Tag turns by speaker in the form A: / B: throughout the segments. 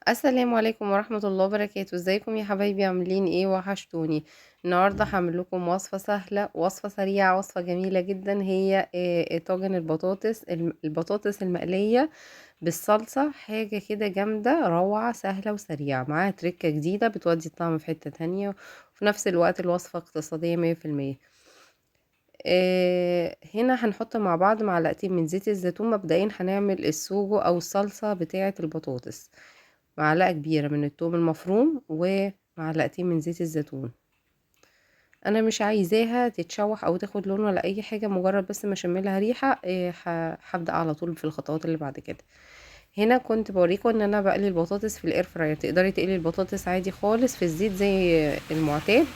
A: السلام عليكم ورحمة الله وبركاته. ازيكم يا حبايبي؟ عاملين ايه؟ وحشتوني. النهاردة هعمل لكم وصفة سهلة، وصفة سريعة، وصفة جميلة جدا. هي طاجن البطاطس، البطاطس المقلية بالصلصة، حاجة كده جامدة روعة، سهلة وسريعة، معاها تركة جديدة بتودي الطعم في حتة تانية، وفي نفس الوقت الوصفة اقتصادية 100%. هنا هنحط مع بعض معلقتين من زيت الزيتون. مبدئيا هنعمل السوجو او الصلصة بتاعة البطاطس، معلقة كبيرة من الثوم المفروم ومعلقتين من زيت الزيتون. انا مش عايزاها تتشوح او تاخد لون ولا اي حاجة، مجرد بس ما اشم لها ريحة، هبدأ على طول في الخطوات اللي بعد كده. هنا كنت بوريكم ان انا بقلي البطاطس في ال air fryer. تقدري تقلي البطاطس عادي خالص في الزيت زي المعتاد،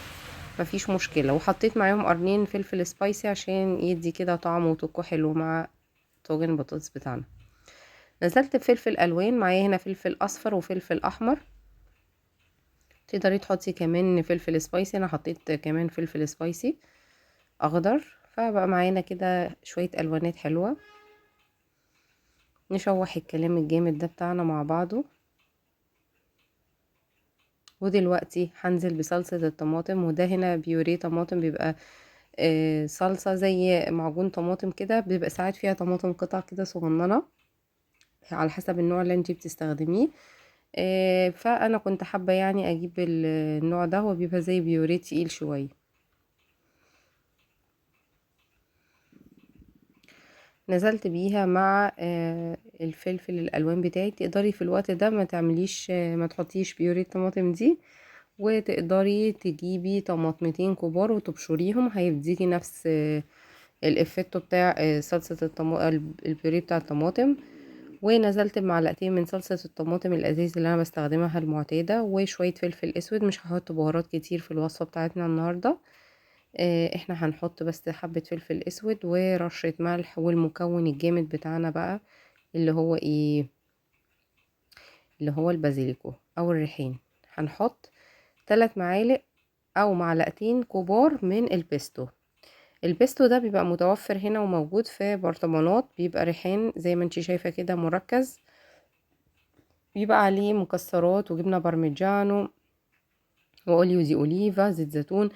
A: مفيش مشكلة. وحطيت معاهم قرنين فلفل spicy عشان يدي كده طعم وتوكو حلو مع طاجن البطاطس بتاعنا. نزلت بفلفل الوان، معايا هنا فلفل اصفر وفلفل احمر، تقدري تحطي كمان فلفل spicy، انا حطيت كمان فلفل spicy اخضر، فبقى معانا كده شوية الوانات حلوة. نشوح الكلام الجامد ده بتاعنا مع بعضه. ودلوقتي هنزل بصلصة الطماطم، وده هنا بيوريه طماطم، بيبقى صلصة زي معجون طماطم كده، بيبقى ساعات فيها طماطم قطع كده صغننة على حسب النوع اللي انتي بتستخدميه. فانا كنت حابة اجيب النوع ده، هو بيبقى زي بيوريه تقيل شوية. نزلت بيها مع الفلفل الالوان بتاعي. تقدري في الوقت ده ما تحطيش بيوريه الطماطم دي، وتقدري تجيبي طماطمتين كبار وتبشريهم، هيديكي نفس الافكتو بتاع صلصة البيوريه بتاع الطماطم. ونزلت بمعلقتين من صلصة الطماطم الازاز اللي انا بستخدمها المعتادة، وشوية فلفل اسود. مش هحط بهارات كتير في الوصفة بتاعتنا النهاردة، احنا هنحط بس حبة فلفل اسود ورشة ملح، والمكون الجامد بتاعنا بقى اللي هو ايه، اللي هو البازيليكو او الريحان. هنحط 3 معالق او معلقتين كبار من البيستو. البيستو ده بيبقى متوفر هنا وموجود في برطمانات، بيبقى ريحان زي ما انتي شايفة كده مركز، بيبقى عليه مكسرات وجبنة بارميجانو و olio di oliva، زيت زيتون.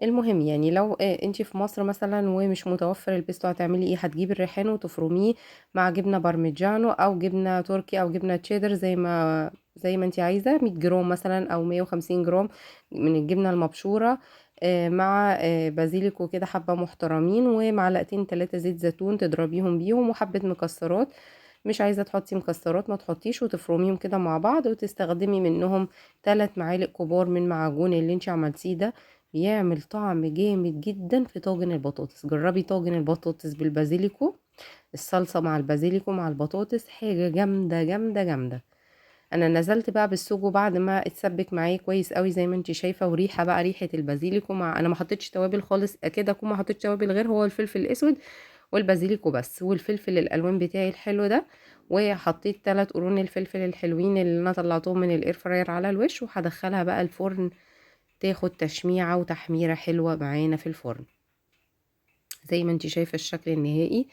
A: المهم لو انتي في مصر مثلا ومش متوفر البيستو هتعملي ايه؟ هتجيبي الريحان وتفرميه مع جبنة بارميجانو او جبنة تركي او جبنة تشيدر زي ما انتي عايزة، 100 جرام مثلا او 150 جرام من الجبنة المبشورة، مع بازيليكو كده حبة محترمين، ومعلقتين 3 زيت زيتون تضربيهم بيهم، وحبة مكسرات. مش عايزة تحطي مكسرات ما تحطيش، وتفرميهم كده مع بعض، وتستخدمي منهم 3 معالق كبار من معجون اللي انتي عملتيه ده. بيعمل طعم جامد جدا في طاجن البطاطس. جربي طاجن البطاطس بالبازيليكو، الصلصة مع البازيليكو مع البطاطس، حاجة جامدة جامدة جامدة. انا نزلت بقى بالسوجو بعد ما اتسبك معايا كويس قوي زي ما انتي شايفة، وريحة بقى ريحة البازيليكو مع، انا ما حطيتش توابل خالص، اكيد اكون ما حطيتش توابل غير هو الفلفل الاسود والبازيليكو بس، والفلفل الالوان بتاعي الحلو ده. وحطيت 3 قرون الفلفل الحلوين اللي انا طلعتهم من ال air fryer على الوش، وهدخلها بقى الفرن تاخد تشميعة وتحميرة حلوة معانا في الفرن زي ما انتي شايفة الشكل النهائي.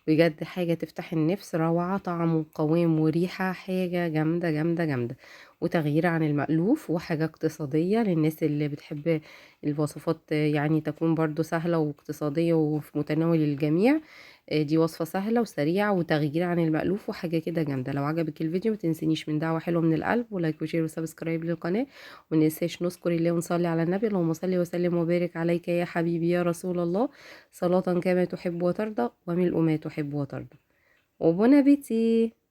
A: بجد حاجة تفتح النفس، روعة، طعم وقوام وريحة، حاجة جامدة جامدة جامدة، وتغيير عن المألوف، وحاجة اقتصادية للناس اللي بتحب الوصفات تكون برضو سهلة واقتصادية وفي متناول الجميع. دي وصفة سهلة وسريعة وتغيير عن المألوف وحاجة كده جامدة. لو عجبك الفيديو ما تنسينيش من دعوة حلوة من القلب، و like و share و subscribe للقناة، وما ننساش نذكر الله ونصلي على النبي. اللهم صل وسلم وبارك عليك يا حبيبي يا رسول الله، صلاة كما تحب وترضى وملء ما تحب وترضى. و bon appétit.